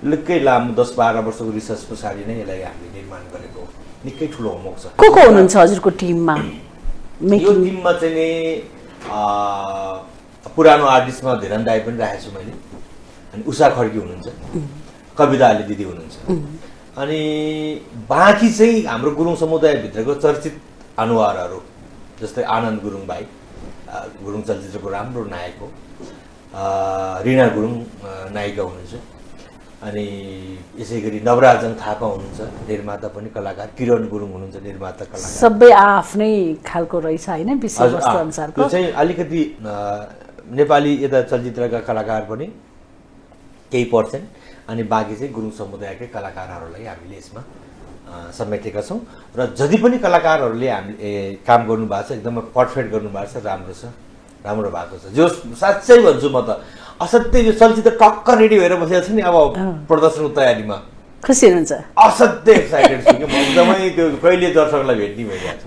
निकै लामो 10-12 वर्षको रिसर्च पछाडि नै यसलाई हामीले निर्माण गरेको निकै ठुलो होमवर्क छ। को हुनुहुन्छ हजुरको टिममा? यो टिममा चाहिँ नि पुरानो आर्टिस्टमा धीरन दाई पनि राखेको छु मैले, अनि उषा खड्की हुनुहुन्छ, कविता आली दिदी हुनुहुन्छ, अनि बाँकी चाहिँ हाम्रो गुरुङ समुदायभित्रको चर्चित अनुहारहरू जस्तै आनन्द गुरुङ भाइ, गुरुङ चलचित्रको राम्रो नायक हो, रिना गुरुङ नायिका हुनुहुन्छ, अनि यसै गरी नवराजन थापा हुनुहुन्छ निर्माता पनि कलाकार, किरण गुरुङ हुनुहुन्छ निर्माता कलाकार। सबै आफ्नै खालको रहेछ होइन विषयवस्तु अनुसारको। त्यो चाहिँ अलिकति नेपाली यता चलचित्रका कलाकार पनि केही पर्छन्, अनि बाँकी चाहिँ गुरुङ समुदायकै कलाकारहरूलाई हामीले यसमा समेटेका छौँ। र जति पनि कलाकारहरूले हामीले काम गर्नुभएको छ एकदमै पर्फेक्ट गर्नुभएको छ, राम्रो भएको छ। जो साँच्चै भन्छु म त असाध्यै यो चलचित्र टक्क रेडी भएर बसेको छ नि अब प्रदर्शनको तयारीमा, खुसी हुनुहुन्छ? असाध्यै एक्साइटेड छु कि म एकदमै त्यो कहिले दर्शकलाई भेट्ने भइरहेको छ।